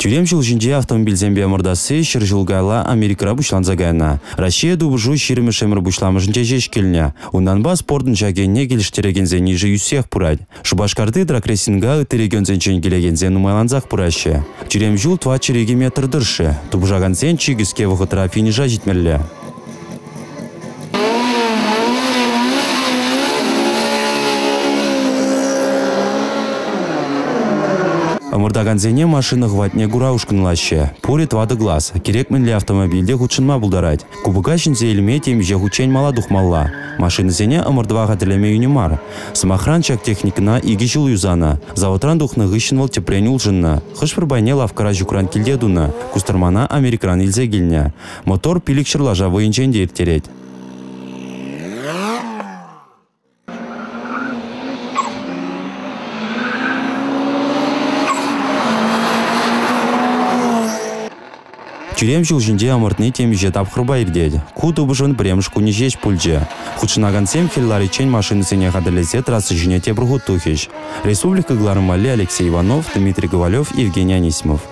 Тӳрем ҫул ҫинче автомобильсемпе ӑмӑртасси 100 ҫул каялла Америкӑра пуҫланса кайнӑ. Раҫҫее тупӑшу 20-мӗш ӗмӗр пуҫламӑшӗнче ҫеҫ килнӗ. Унтанпа спортӑн ҫак енне килӗштерекенсен йышӗ ӳссех пырать. Шупашкарти драгрейсинга ытти регионсенчен килекенсем нумайлансах пыраҫҫӗ. Тӳрем ҫул 402 метр тӑршшӗ. Тупӑшакансен чи кӗске вӑхӑтра финиша ҫитмелле. Ӑмӑртакансене машина хӑватне кура ушкӑнлаҫҫӗ. Пурӗ 4 класс. Кирек мӗнле автомобиль те хутшӑнма пултарать. Кубока ҫӗнсе илме темиҫе хутчен мала тухмалла. Машинӑсене ӑмӑртӑва хатӗрлеме йӳнӗ мар. Сӑмахран, ҫак техникӑна 2 ҫул юсанӑ. Заводран тухнӑ хыҫҫӑн вӑл тӗпрен улшӑннӑ. Хӑш-пӗр пайне лавккара ҫукран килте тунӑ. Кустӑрмана Америкӑран илсе килнӗ. Мотор 500 лаша вӑйӗнчен те ирттерет. Тӳрем ҫул ҫинче ӑмӑртни темиҫе тапхӑрпа иртет. Ку тупӑшӑн пӗрремӗш кунӗ ҫеҫ пулчӗ. Хутшӑнакансем хӗл лариччен машинӑсене хатӗрлесе трасса ҫине тепӗр хут тухӗҫ. Республика кӑларӑм валли Алексей Иванов, Дмитрий Ковалев, Евгений Анисимов.